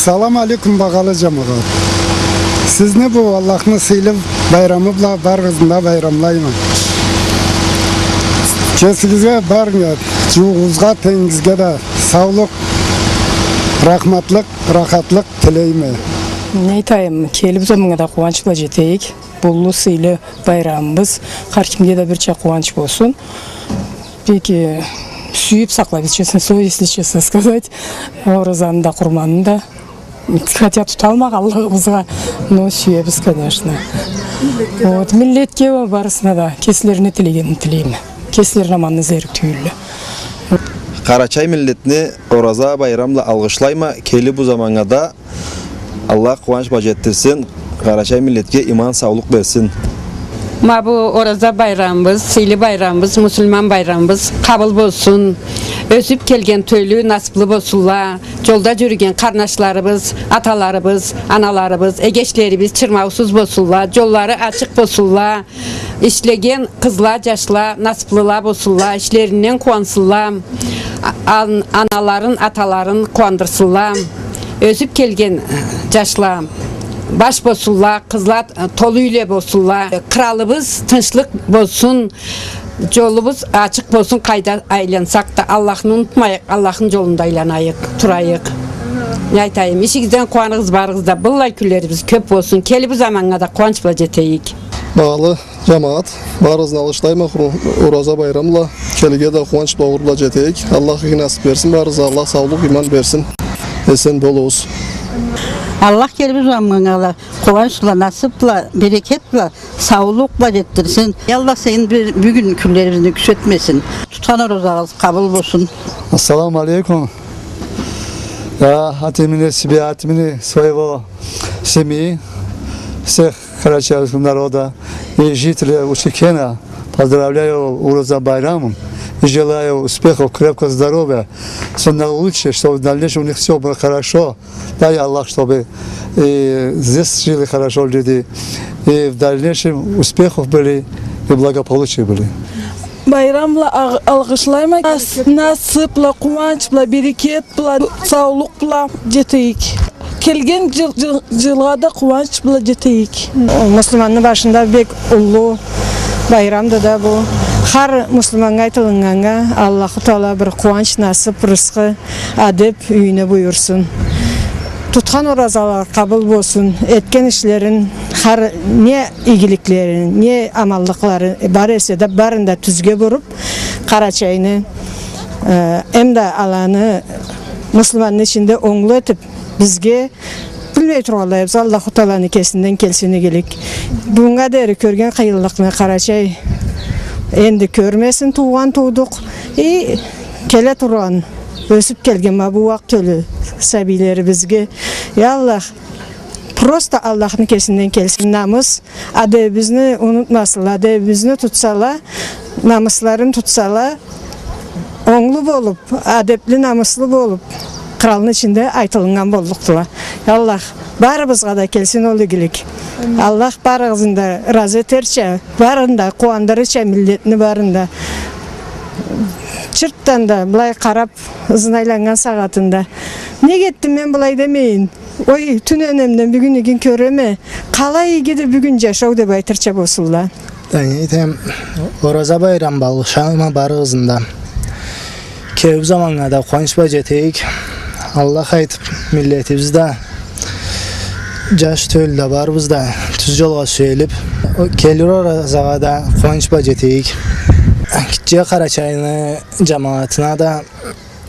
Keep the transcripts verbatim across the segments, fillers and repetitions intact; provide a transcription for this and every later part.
Салам алейкум, багъалы джамагъат. Сизни бу Аллахны сыйлы байрамы бла барыгъызны да байрамлайма. Кесигизге, барыгъызгъа, джууугъугъузгъа, тенгигизге да саулукъ, рахматлыкъ, рахатлыкъ тилейме. Не айтайым, келиб заманнга да къууанч бла джетейик. Бу уллу сыйлы байрамыбыз хар кимге да бирча къууанч болсун. Бек, э, сюеб сакълайбыз, честное слово, если честно сказать. Оразаны да, къурманны да. Хотя туталмагъанлыгъыбызгъа, но сюебиз, конечно. Вот, миллетге уа барысына да кеслерине тилегенин тилейме. Кеслерини аманына зерик тюйюлле. Къарачай миллетни Ораза байрам бла алгъышлайма, келир бу заманнга да Аллах къууанч бла джетдирсин, Къарачай миллетге иман, саулукъ берсин. Ма бу Ораза байрамыбыз, сыйлы байрамыбыз, муслиман байрамыбыз къабыл болсун. Ёсюб келген тёлю насыблы болсунла. Джолда джюрюген къарнашларыбыз, аталарыбыз, аналарыбыз, эгечлерибиз чырмаусуз болсунла, джоллары ачыкъ болсунла. Ишлеген къызла, джашла насыблыла болсунла, ишлеринден къууансынла, а-, ан-, аналарын, аталарын къууандырсынла. Ёсюб келген джашла баш болсунла, къызла толу юйле болсунла. Къралыбыз тынчлыкъ болсун, джолубуз ачыкъ болсун, къайда айлансакъ да, Аллахны унутмайыкъ, Аллахны джолунда айланайыкъ, турайыкъ. Не айтайым, ишигизден къууаныгъыз барыгъыз да, быллай кюнлерибиз кёб болсун, келир бу заманнга да къууанч бла джетейик. Багъалы джамагъат, барыгъызны алгъышлайма Ораза байрам бла, келирге да къууанч бла, угъур бла джетейик. Аллах иги насыб берсин барыгъызгъа, Аллах саулукъ, иман берсин. Эсен болугъуз. Аллах келир бу заманнга да къууанч бла, насыб бла, берекет бла, саулукъ бла джетдирсин. Я Аллах, сен бир, бюгюн кюнлерибизни кючетмесин. Тутхан оразагъыз къабыл болсун. Ассаламу алейкум. Я, от имени себя, от имени своего семьи, всех карачаевского народа и жителей Учкена поздравляю Ораза байрам и желаю успехов, крепкого здоровья, всё наилучшее, чтобы в дальнейшем у них всё было хорошо. Дай Аллах, чтобы и здесь жили хорошо люди, и в дальнейшем успехов были, и благополучия были. Байрам бла ал-, алгъышлайма. Нас-, насыб бла, къууанч бла, берекет бла, саулукъ бла джетейик. Келген джыл-, джыл-, джылгъа да къууанч бла джетейик. Муслиманны башында бек уллу байрамды да бу. Хар муслиманнга айтылыннганнга, Аллаху Таала бир къууанч, насыб, рысхы, адеб юйюне буюрсун. Тутхан оразалары къабыл болсун. Этген ишлерин, хар не игиликлерин, не аманлыкълары бар эсе да, барын да тюзге буруб, Къарачайны, э, эм да аланы муслиманны ичинде онглу этиб, бизге билмей тургъанлайыбыз, Аллаху Тааланы кесинден келсин игилик. Бюгюннге дери кёрген къыйынлыкъны Къарачай энди кёрмесин, туугъан туудукъ. И келе тургъан, ёсюб келген ма бу уакъ тёлю сабийлерибизге, я Аллах, просто Аллахны кесинден келсин намыс, адебибизни унутмасынла, адебибизни тутсала, намысларын тутсала, онглу болуб, адебли, намыслы болуб, къралны ичинде айтылыннган боллукъдула. Аллах барыбызгъа да келсин ол игилик. Аллах барыгъызны да разы этерча, барын да къууандырырча, миллетни барын да. Чыртдан да былай къараб, ызына айланнган сагъатында, нек этдим мен былай демейин. Ой, тюн энемден бюгюн игин кёреме, къалай игиди бюгюн джашау деб айтырча болсунла. Да не айтайым, Ораза байрам бла алгъышлайма барыгъызны да. Келир заманнга да къууанч бла джетейик. Аллах айтыб, миллетибиз да, джаш тёлю да барыбыз да тюз джолгъа сюелиб, келир Оразагъа да къууанч бла джетейик. Гитче Къарачайны джамагъатына да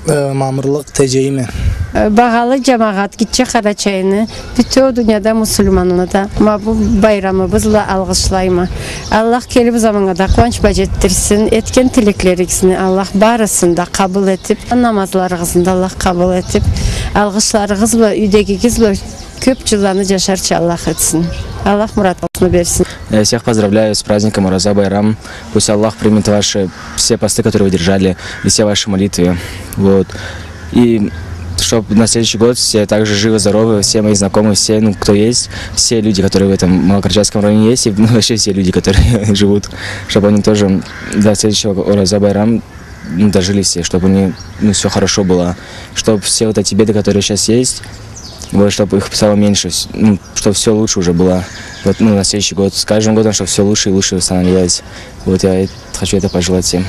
э, мамырлыкъ тилейме. Э, багъалы джамагъат, Гитче Къарачайны, бютеу дунияда муслиманланы да ма бу байрамыбыз бла алгъышлайма. Аллах келир заманнга да къууанч бла джетдирсин. Этген тилеклеригизни Аллах барысын да къабыл этиб, намазларыгъызны да Аллах къабыл этиб, алгъышларыгъыз бла юйдегигиз бла кёб джылланы джашарча Аллах этсин. Аллах муратыгъызны берсин. Э, всех поздравляю с праздником Ораза Байрам. Пусть Аллах примет ваши все посты, которые вы держали, и все ваши молитвы. Вот. И чтоб на следующий год все также живы, здоровы, все мои знакомые, все, ну, кто есть, все люди, которые в этом Малокарачаевском районе есть, и, ну, вообще все люди, которые живут, чтобы они тоже до следующего Ораза Байрам, ну, дожили все, чтобы они, ну, все хорошо было, чтобы все вот эти беды, которые сейчас есть, Вот, чтоб их стало меньше, с-, ну, чтоб всё лучше уже было. Вот, ну, на следующий год, с каждым годом, чтоб всё лучше и лучше становилось. Вот я и хочу это пожелать всем.